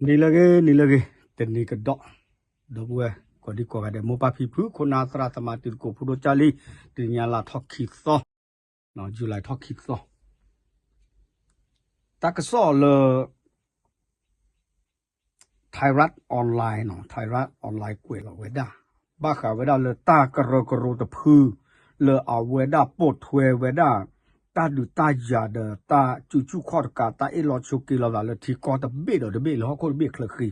နံၤလၢအဂ့ၤ နံၤလၢအဂ့ၤ တနံၤကဒီး ဒီပုၢ်ဝဲၢ် ကိးဒံကိးဂၤဒဲး မိၢ်ပၢ်ဖံဖု ခိၣ်နၢ်သရၣ်သမါ တံၤသကိးဖိဒိၣ်ကၢ်လံ, တနံၤညါလါထီၣ်ခံသီ, July ထီၣ်ခံသီ, တၢ်ကစီၣ်လၢ Thairath Online နီၤ, Thairath Online ကွဲးလီၤဝဲဒၣ် ဘၣ်ဃးဝဲဒၣ်လၢတၢ်ကရၢကရိတဖု လၢအဝဲဒၣ်ပိာ်ထွဲဝဲဒၣ် တၢ်ဒုးတၢ်ယၤဒီးတၢ်စုဆူၣ်ခီၣ်တကး တၢ်အ့ၣ်လိာ်ဆိးက့လိာ်သးလၢထံကီၢ်တဘ့ၣ်ဒီးတဘ့ၣ် လၢဟီၣ်ခိၣ်တဘ့ၣ်ချၢဃံ,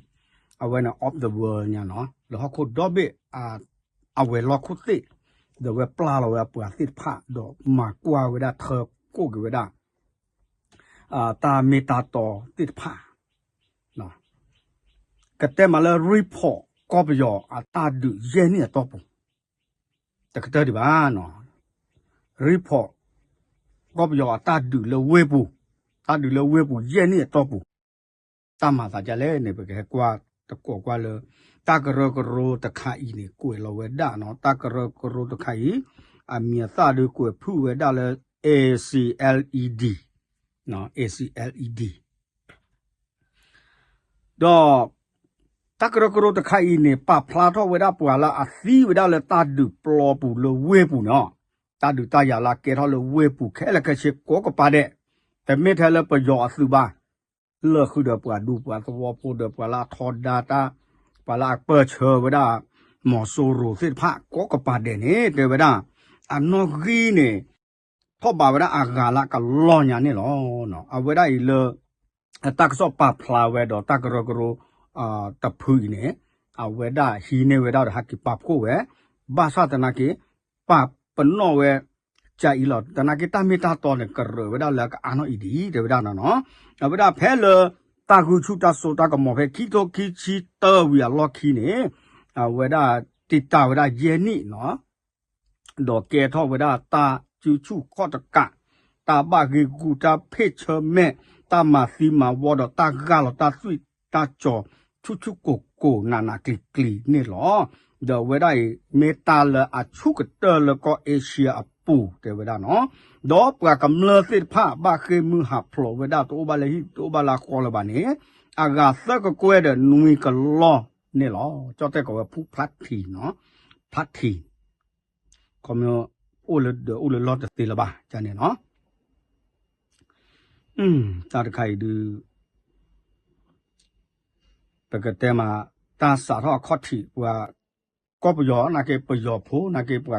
အဝဲန့ၣ် of the world ညါနီၤ, လၢဟီၣ်ခိၣ်ဒီဘ့ၣ် အဝဲၤလီၢ်ခိၣ်သ့ၣ်, ဒီးဝဲပျၢ်လီၤဝဲအပှၤသ့ၣ်တဖၣ် ဒီးမၤကွၢ်ဝဲဒၣ်ထၢကိၣ်က့ၤဝဲဒၣ် တၢ်မ့ၢ်တၢ်တီသ့ၣ်တဖၣ် ကတဲမးလၢ report ကီၢ်ပယီၤအတၢ်ဒုးယဲၢ်နံၣ်အတီၢ်ပူၤ, တကတၢၢ်ဒံးဘၣ်နီၤ, report ကီၢ်ပယီၤအတၢ်ဒုးလၢဝ့ၢ်ပူၤ, တၢ်ဒုးလၢဝ့ၢ်ပူၤယဲၢ်နံၣ်အတီၢ်ပူၤ, တၢ်မၤသးဒ်လဲၣ်န့ၣ် ပကဟဲကွၢ်တကိးကွၢ်လၢ တၢ်ကရၢကရိတခါအံၤန့ၣ် ကွဲးလီၤဝဲဒၣ်နီၤ, တၢ်ကရၢကရိတခါအံၤ အမံၤအသၣ်ဒုးကွဲးဖုးဝဲဒၣ်လၢ A C L E D, A C L E D ဒီး တၢ်ကရၢကရိတခါအံၤန့ၣ် ပာ်ဖျါထီၣ်ဝဲဒၣ်ပှၤလၢအသံဝဲဒၣ် လၢတၢ်ဒုးပျီပူၤလၢဝ့ၢ်ပူၤန့ၣ်, တၢ်ဒုးတၢ်ယၤလၢအကဲထီၣ်လၢဝ့ၢ်ပူၤခဲလၢာ်ခဲဆ့ကိးကပၤဒဲး, တမ့ၢ်ထဲလၢပယီၤအသုးဘၣ်, လၢဃုာ်ဒီးပှၤဒူပှၤသဝီဖိဒီးပှၤလၢအထီဒါတၢ်, ပှၤလၢအပၢၢ်ဆၢဝဲဒၣ် မီၤစိရိၤသ့ၣ်တဖၣ်ကိးကပၤဒဲးန့ၣ် တဲဝဲဒၣ် အနီၣ်ဂံၢ်န့ၣ် ထီၣ်ဘးဝဲဒၣ်အဂၤလၢကလီၢ်ညါန့ၣ်လီၤ. အဝဲဒၣ်အံၤလၢ တၢ်ကစီၣ်ပာ်ဖျါဝဲဒီးတၢ်ကရၢကရိ တဖုအံၤန့ၣ်, အဝဲဒၣ်ဟံးန့ၢ်ဝဲဒၣ်ဒီးဟဲက့ၤပာ်ဖှိၣ်ဝဲ, ဘၣ်ဆၣ်သနာ်က့ ပာ်ပနီၣ်ဝဲ ကအံၤလီၤ. သနာ်က့တၢ်မ့ၢ်တၢ်တီန့ၣ် ကရၢဝဲဒၣ်လၢကအါနီၣ်အံၤဒ်အံၤ တဲဝဲဒၣ်နီၤ. အဝဲဒၣ်ဖဲလၢ တၢ်ဂုာ်ဆူၣ်တၢ်စိတၢ်ကမီၤဖဲခံကထိခံဆံတၢဝံၤအလီၢ်ခံန့ၣ်, အဝဲဒၣ်တံာ်တာ်ဝဲဒၣ်ယဲၢ်နံၣ်နီၤ ဒီးကဲထီၣ်ဝဲဒၣ်တၢ်စုဆူၣ်ခီၣ်တကး, တၢ်ဘၣ်ဂ့ၢ်ဂူာ် တၢ်ဖ့ၣ်ဆၢမဲာ်, တၢ်မၤသံမၤဝီဒီးတၢ်ဂၢ်လီၤတၢ်သွံၣ်တၢ်စီၤ ဆူၣ်ဆူၣ်ကိၢ်ကိၢ်နးနးကျံၤကျံၤန့ၣ်လီၤ. ဒီးအဝဲဒၣ်အံၤ မ့ၢ်တၢ်လၢအဆူၣ်ကတၢၢ်လၢကီၢ်အ့ရှံယါအပူၤ တဲဝဲဒၣ်နီၤ. ဒီးပှၤကမျၢၢ်သ့ၣ်တဖၣ် ဘၣ်ဃ့ၢ်မုၢ်ဟးဖျိးဝဲဒၣ် တအိၣ်ဘၣ်လၢဟံၣ် တအိၣ်ဘၣ်လၢဃီလၢၤဘၣ်န့ၣ်, အဂၤသၢကကွဲၢ်ဒီးနွံကလီၢ်န့ၣ်လီၤ. ကၠီၣ်တဲၣ်ကိးဝဲဖုဖျါထံနီၤ, ဖျါထံ, ခီမ့ၢ်အိၣ်လၢဒၢးအိၣ်လၢလီၢ်တသ့လၢၤဘၣ် ကန့ၣ်နီၤ. တၢ်တခါအံၤဒုး ပကတဲမး တၢ်စးထီၣ်အခီၣ်ထံး ပှၤ ကီၢ်ပယီၤ နာ်က့ ပယီၤဖိ နာ်က့ ပှၤ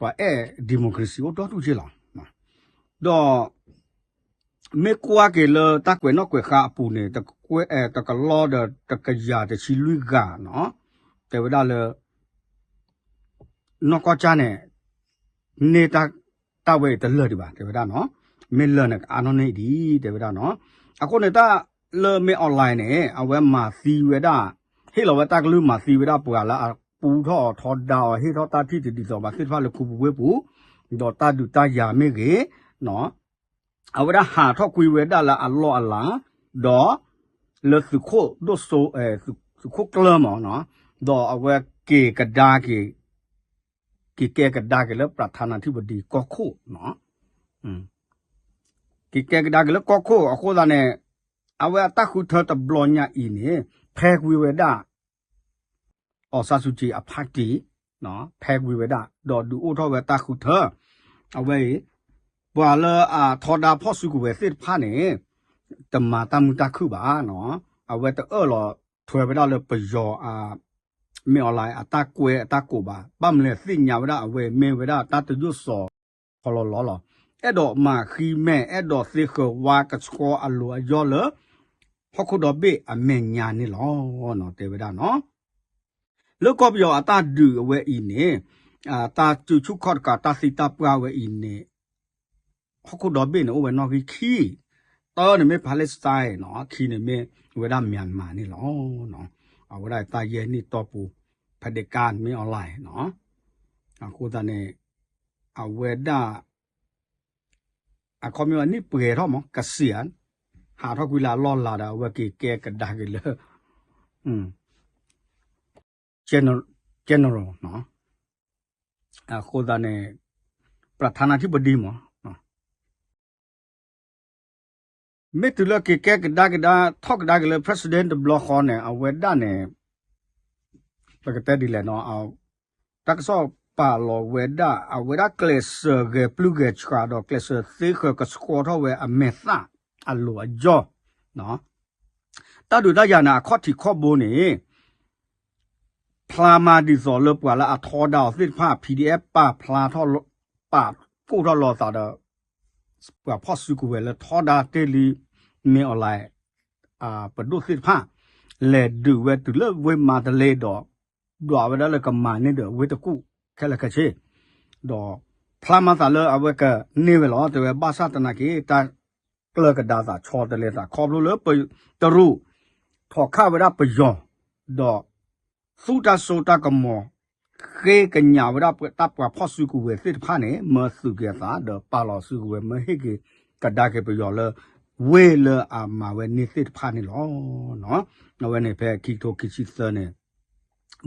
အဲၣ် democracy အိၣ်ဒီဒူၣ်က့လီၤ. ဒီး မ့ၢ်ကွၢ်က့ၤလၢတၢ်ကွဲးနီၣ်ကွဲးဃါအပူၤန့ၣ် တကလီၢ်ဒီးတကယၤတဆံလွံၢ်ဂၤနီၤ, တဲဝဲဒၣ်လၢ နီၢ်ကီၢ်ကၢ်န့ၣ် န့ၢ်တၢ်ဝဲအံၤတလၢာ်ဒံးဘၣ် တဲဝဲဒၣ်နီၤ, မ့ၢ်လၢာ်န့ၣ် ကအါနီၣ်န့ၢ်ဒံး တဲဝဲဒၣ်နီၤ. အဃိန့ၣ် တၢ်လၢမ့ၢ် online န့ၣ် အဝဲမၤသံဝဲဒၣ်, ဟ့ၣ်လီၤဝဲတၢ်ကလုၢ်မၤသံဝဲဒၣ်ပှၤလၢအပူထီၣ်အီၤထီဒါအီၤ ဟ့ၣ်ထီၣ်တၢ်ထံၣ်တဒ်သိးဘၣ်သ့ၣ်တဖၣ်လၢခူပူၤဝ့ၢ်ပူၤ, ဒီးတၢ်ဒုးတၢ်ယၤမ့ၢ်ဂ့ၤ အဝဲဒၣ်ဟးထီၣ်ကွံာ်ဝဲဒၣ်လၢအလီၢ်အလၤ, ဒီး လၢသုးခိၣ်ဒိၣ်စိ, သုးခိၣ်ကျၢၢ်မး, ဒီးအဝဲက့ၤကဒါက့ၤ, က့ၤကဲကဒါက့ၤလၢ ပြၣ်ထါနၣ်ထံၣ်ပဒံကီၢ်ခိၣ်, က့ၤကဲကဒါက့ၤလၢကီၢ်ခိၣ်အဃိသတးန့ၣ်, အဝဲအတၢ်ဃုထၢတဘျီညါအံၤန့ၣ် ဖဲကွံာ်ဝဲဒၣ် အီၣ်ဆၣ်စူကံအဖါတံၢ်, ဖဲကွံာ်ဝဲဒၣ် ဒီးဒုးအိၣ်ထီၣ်ဝဲတၢ်ဃုထၢ, အဝဲအံၤ ပှၤလၢအထီဒါဖီၣ်စုကဝဲၤသ့ၣ်တဖၣ်န့ၣ် တမၤတၢ်မုာ်တၢ်ခုၣ်ဘၣ်, အဝဲတအၢၣ်လီၤထွဲဝဲဒၣ်လၢပယီၤ မ့ၢ် online အတၢ်ကွဲးအတၢ်ကိးဘၣ်, ဘၣ်မနုၤလဲၣ်သ့ၣ်ညါဝဲဒၣ်အဝဲမ့ၢ်ဝဲဒၣ်တၢ်တယိၣ်စီၤ ခီလီၤလီၤလီၤ, အဲၣ်ဒိးမၤဃံမဲာ် အဲၣ်ဒိးသ့ဃၢၤဝါကဆှီအလီၢ်အယီၢ်လၢ ဟီၣ်ခိၣ်ဒီဘ့ၣ်အမဲာ်ညါန့ၣ်လီၤ, တဲဝဲဒၣ်နီၤ. လၢကီၢ်ပယီၤအတၢ်ဒုးအဝဲအံၤန့ၣ်, တၢ်စုဆူၣ်ခီၣ်တကး တၢ်သံတၢ်ပှၢ်ဝဲအံၤန့ၣ် ဟီၣ်ခိၣ်ဒီဘ့ၣ်န့ၣ် အိၣ်ဝဲနီၣ်ဂံၢ်ခံ, တၢန့ၣ်မ့ၢ် Palestine နီၤ, ခံန့ၣ်မ့ၢ်ဝဲဒၣ် Myanmar န့ၣ်လီၤ. အဝဲဒၣ်တၢ်ယဲၢ်နံၣ်တီၢ်ပူၤ ဖဲဒ့ကါန့ၣ်မ့ၢ် online နီၤ, အဃိသတးန့ၣ် အဝဲဒၣ် အခီပညီအနံၣ်ပှဲၤထီၣ်မး ကစံးဧါ, ဟးထီၣ်ကွံာ်လၢအလီၢ်လၤဒီး အဝဲက့ၤကဲကဒါက့ၤလၢ general နီၤ, အဃိသတးန့ၣ် ပြၣ်ထါနၣ်ထံၣ်ပဒံမး မ့ၢ်တုၤလၢက့ၤကဲကဒါကဒါ ထီၣ်ကဒါက့ၤလၢ president တဘျီဃီန့ၣ် အဝဲဒၣ်န့ၣ် ပကတဲဒ်လဲၣ်နီၤ တၢ်ကစီၣ်ပာ်လီၤဝဲဒၣ် အဝဲဒၣ်ကျဲးစၢးဂဲၤပျုၢ်ဂဲၤဆှးဒီးကျဲးစၢးသ့ဃၢၤကဆှီထီၣ်ဝဲအမဲာ်သၣ်အလိၤအယီၢ် တၢ်ဒုးတၢ်ယၤန့ၣ် အခီၣ်ထံးခီၣ်ဘိန့ၣ် ဖျါမၤဒ်သိးလၢပှၤလၢအထီဒါအီၤသ့ၣ်တဖၣ် PDF ပာ်ဖျါထီၣ် ပာ်ဖှိၣ်ထီၣ်လီၤသးဒီး ပှၤဖီၣ်စုကဝဲၤလၢထီဒါတ့ၢ်လံ မ့ၢ်အီၤလဲၣ် ပဒိၣ်သ့ၣ်တဖၣ် လဲၤဒုးဝဲတုၤလၢဝ့ၢ်မါတလ့ဒီး ဒွးဝဲဒၣ်လၢကမၤန့ၢ်ဒီးဝ့ၢ်တကူၣ်ခဲလၢာ်ခဲဆ့ ဒီးဖျါမၤသးလၢအဝဲကန့ၢ်ဝဲလီၤ တဲဝဲဘၣ်ဆၣ်သနာ်က့ တၢ်ကျၢၤကဒါသးဆီတလဲသးခီဖျိလၢ တရူး ထီၣ်ခးဝဲဒၣ်ပယီၤ ဒီး သူတၢ်စိတၢ်ကမီၤ ဃ့ကညးဝဲဒၣ်တၢ်ပှၤဖီၣ်စုကဝဲၤသ့ၣ်တဖၣ်န့ၣ် မၢသုးက့ၤအသး ဒီးပာ်လီၤစုကဝဲၤ မၢဟ့ၣ်က့ၤကဒါက့ၤပယီၤလၢ ဝ့ၢ်လၢအမၤဝဲန့ၢ်သ့ၣ်တဖၣ်န့ၣ်လီၤ. အဝဲန့ၣ်ဖဲခံကထိခံဆံသၢန့ၣ်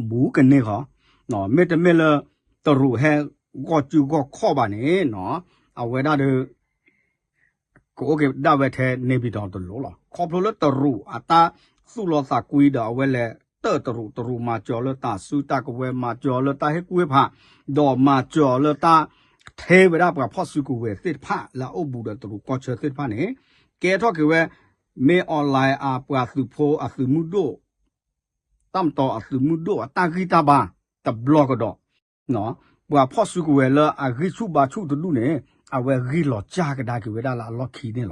ဘူးကန့ၢ်ဃီ မ့တမ့ၢ်လၢ တရူးဟဲဂီၢ်စုဂီၢ်ခီၣ်ဘၣ်န့ၣ် အဝဲဒၣ်ဒီး ကအိၣ်က့ၤဒၣ်ဝဲထဲန့ၣ်ပံၤဒီတလိၤလီၤ. ခီဖျိလၢတရူးအတၢ်သူၣ်လီသးကွံဒီး အဝဲလဲၤတၢၢ်တရူး တရူးမၤစၢၤလၢတၢ်စုတၢ်ကဝဲၤ မၤစၢၤလၢတၢ်ဟ့ၣ်ကူၣ်ဟ့ၣ်ဖး ဒီးမၤစၢၤလၢတၢ်ထဲဝဲဒၣ်ပှၤဖီၣ်စုကဝဲၤသ့ၣ်တဖၣ်လၢအအိၣ်ဘူးဒီးတရူးကီၢ်ဆၢသ့ၣ်တဖၣ်န့ၣ် ကဲထီၣ်က့ၤဝဲ မ့ၢ်အီၣ်လဲၣ်အပှၤသုးဖိအသုးမုၢ်ဒိၣ် တၢ်မတီၤအသုးမုၢ်ဒိၣ်အတၢ်ဂံၢ်တၢ်ဘါတဘျီကဒီး ပှၤဖီၣ်စုကဝဲၤလၢအဂံၢ်ဆူၣ်ဘါဆူၣ်တဒူၣ်န့ၣ် အဝဲဂံၢ်လီၤစၢ်ကဒါက့ၤဝဲဒၣ်လၢအလီၢ်ခံန့ၣ်လီၤ.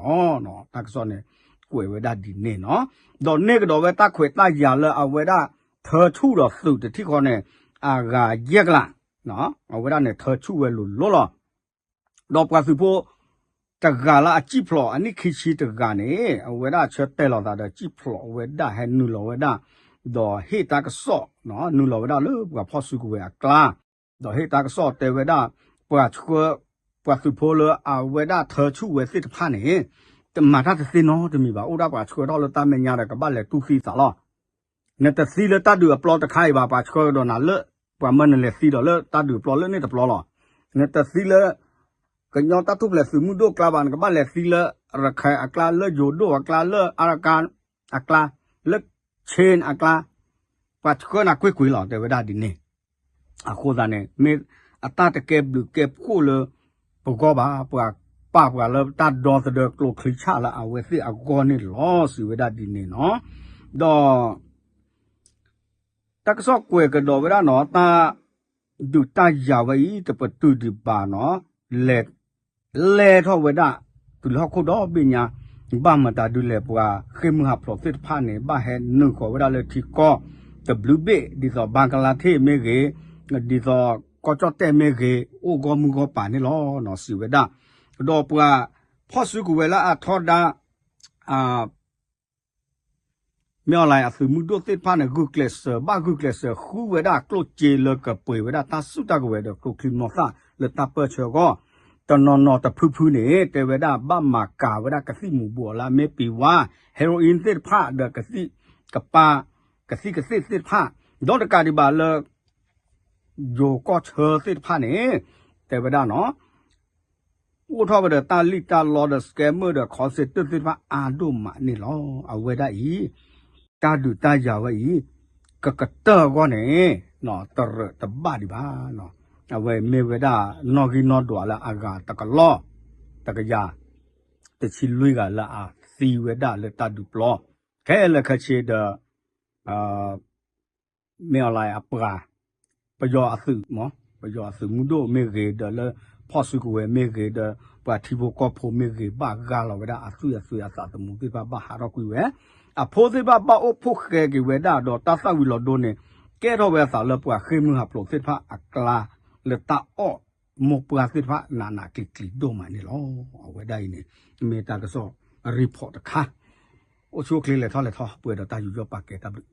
တၢ်ကစီၣ်န့ၣ် ကွဲးဝဲဒၣ်ဒ်န့ၣ်နီၤ. ဒီးန့ၢ်ကဒီးဝဲတၢ်ခွဲးတၢ်ယာ်လၢအဝဲဒၣ်ထၢဆူၣ်ဒီးသုးတထံၣ်ဃီန့ၣ် အဂၤယဲၢ်ကလး အဝဲဒၣ်န့ၣ်ထၢဆူၣ်ဝဲလိၤလိၤလီၤ. ဒီးပှၤသုးဖိ တဂၤလၢအစံၣ်ဖျိး အနံၣ်ခံဆံတဂၤန့ၣ် အဝဲဒၣ်ဆၢတဲာ်လီၤသးဒီးစံၣ်ဖျိးဝဲဒၣ်ဟဲနုာ်လီၤဝဲဒၣ် ဒီးဟ့ၣ်တၢ်ကစီၣ် နုာ်လီၤဝဲဒၣ်လၢပှၤဖီၣ်စုကဝဲၤအကျါ ဒီးဟ့ၣ်တၢ်ကစီၣ်တဲဝဲဒၣ် ပှၤဆှၢ ပှၤသုးဖိလၢအဝဲဒၣ်ထၢဆူၣ်ဝဲသ့ၣ်တဖၣ်န့ၣ် တမၤတၢ်တသ့နီတမံၤဘၣ် အိၣ်ဒၣ်ပှၤဆှၢထီၣ်လၢတၢ်မဲာ်ညါဒီးကဘၣ်လဲၤတူၢ်သံသးလီၤ. နတသံလၢတၢ်ဒုးအပျီတခါအံၤဘၣ် ပှၤဆှၢကဒီးနၤလၢ ပှၤမၢနလဲၤသံဒီးလၢတၢ်ဒုးအပျီလၢန့ၣ်တပျီလီၤ. နတသံလၢ ကညီတၢ်ထူၣ်ဖျဲးသုးမုၢ်ဒိၣ်ကျါဘၣ် နကဘၣ်လဲၤသံလၢရခဲၣ်အကျါ လၢယိၤဒိၣ်အကျါ လၢအရကၤအကျါ လၢ Chin အကျါ ပှၤဆှၢနၤကွ့ၢ်ကွ့ၢ်လီၤ တဲဝဲဒၣ်ဒ်န့ၣ်. အဃိသတးန့ၣ် မ့ၢ်အတၢ်တကဲဘျုးကဲဖှိၣ်လၢ ပဂီၢ်ဘၣ် ပှၤပာ်ပှၤလၢတၢ်ဒီသဒၢကျိချံဆၣ်လၢအဝဲသ့ၣ်အဂီၢ်န့ၣ်လီၤ စံးဝဲဒၣ်ဒ်န့ၣ်နီၤ. ဒီး တၢ်ကစီၣ်ကွဲးကဒီးဝဲဒၣ်နီၤ တၢ်ဒုးတၢ်ယၤဝဲအံၤ တပတုာ်ဒံးဘၣ်နီၤ လဲၤ လဲၤထီၣ်ဝဲဒၣ် တုၤလၢဟီၣ်ခိၣ်ဒီဘ့ၣ်ညါ ဘၣ်မတၤဒုလဲၣ် ပှၤဃ့ၢ်မုၢ်ဟးဖျိးသ့ၣ်တဖၣ်န့ၣ် ဘၣ်ဟဲနုာ်ဃီၤဝဲဒၣ်လၢထံကီၢ်တဘျုးဘ့ၣ် ဒ်သိးဘၣ်ကလါထ့ၣ်မ့ၢ်ဂ့ၤ ဒ်သိးကီၢ်ကၠီၣ်တဲၣ်မ့ၢ်ဂ့ၤ အိၣ်ဂီၢ်မုၢ်ဂီၢ်ပၤန့ၣ်လီၤ စံးဝဲဒၣ်. ဒီးပှၤဖီၣ်စုကဝဲၤလၢအထီဒါ မ့ၢ်အီၤလၢအသုးမုၢ်ဒိၣ်သ့ၣ်တဖၣ်န့ၣ် ဂုာ်ကျဲးစၢး ဘၣ်ဂုာ်ကျဲးစၢးဃုဝဲဒၣ်ကျိၣ်စ့လၢကပှ့ၤဝဲဒၣ်တၢ်စုတၢ်ကဝဲၤဒီးကျိချံမျိာ်သၣ်လၢတၢ်ပၢၢ်ဆၢအဂီၢ် တနီၤနီၤတဖုဖုန့ၣ် တဲဝဲဒၣ်ဘၣ်မၤကၤဝဲဒၣ်ကသံၣ်မူၤဘှီးလၢအမ့ၢ်ပံၤဝါ heroin သ့ၣ်တဖၣ်ဒီးကသံၣ်ကပၤ ကသံၣ်ကသ့ၣ်သ့ၣ်တဖၣ် ဒီးတကးဒံးဘၣ်လၢ ယိၤကီၢ်ဆၢသ့ၣ်တဖၣ်န့ၣ် တဲဝဲဒၣ်နီၤ အိၣ်ထီၣ်ဝဲဒီးတၢ်လံၣ်တၢ်လီဒီး scammer ဒီး call center သ့ၣ်တဖၣ်အါဒိၣ်မးန့ၣ်လီၤ. အဝဲဒၣ်အံၤ တၢ်ဒုးတၢ်ယၤဝဲအံၤ ကကတၢၢ်အဂီၢ်န့ၣ် တရၢးတဘၣ်ဒံးဘၣ်. အဝဲမ့ၢ်ဝဲဒၣ် နီၣ်ဂံၢ်နီၣ်ဒွးလၢအဂၤတကလီၢ် တကယၤ တဆံလွံၢ်ဂၤလၢအသံဝဲဒၣ်လၢတၢ်ဒုးပျီ ခဲလၢာ်ခဲဆ့ဒီး မ့ၢ်အီၤလၢအပှၤ ပယီၤအသုးမး ပယီၤအသုးမုၢ်ဒိၣ်မ့ၢ်ဂ့ၤ ဒီးလၢဖီၣ်စုကဝဲၤမ့ၢ်ဂ့ၤ ဒီးပှၤထံဖိကီၢ်ဖိမ့ၢ်ဂ့ၤ ဘၣ်ဂၢ်လီၤဝဲဒၣ်အသွံၣ်အသွဲအသးသမူသ့ၣ်တဖၣ်ဘၣ်ဟးထီၣ်ကွံာ်ဝဲ အဖိသ့ၣ်တဖၣ်ဘၣ်အိၣ်ဖှိၣ်ဃဲက့ၤဝဲဒၣ် ဒီးတၢ်သၣ်ဝံၤလီၤဒိန့ၣ် ကဲထီၣ်ဝဲအသးလၢပှၤဃ့ၢ်မုၢ်ဟးဖျိးသ့ၣ်တဖၣ်အကျါ လၢတၢ်အီၣ်မိၢ်ပှၢ်သ့ၣ်တဖၣ်နးနးကျံၤကျံၤဒိၣ်မးန့ၣ်လီၤ. အဝဲဒၣ်အံၤန့ၣ် မ့ၢ်တၢ်ကစီၣ် report တခါ အိၣ်ဆူၣ်အိၣ်ချ့လဲၤထီၣ်လဲၤထီၣ် ပှဲၤဒီးတၢ်ယူးယီၣ်ပာ်ကဲတၢ်ဘျုး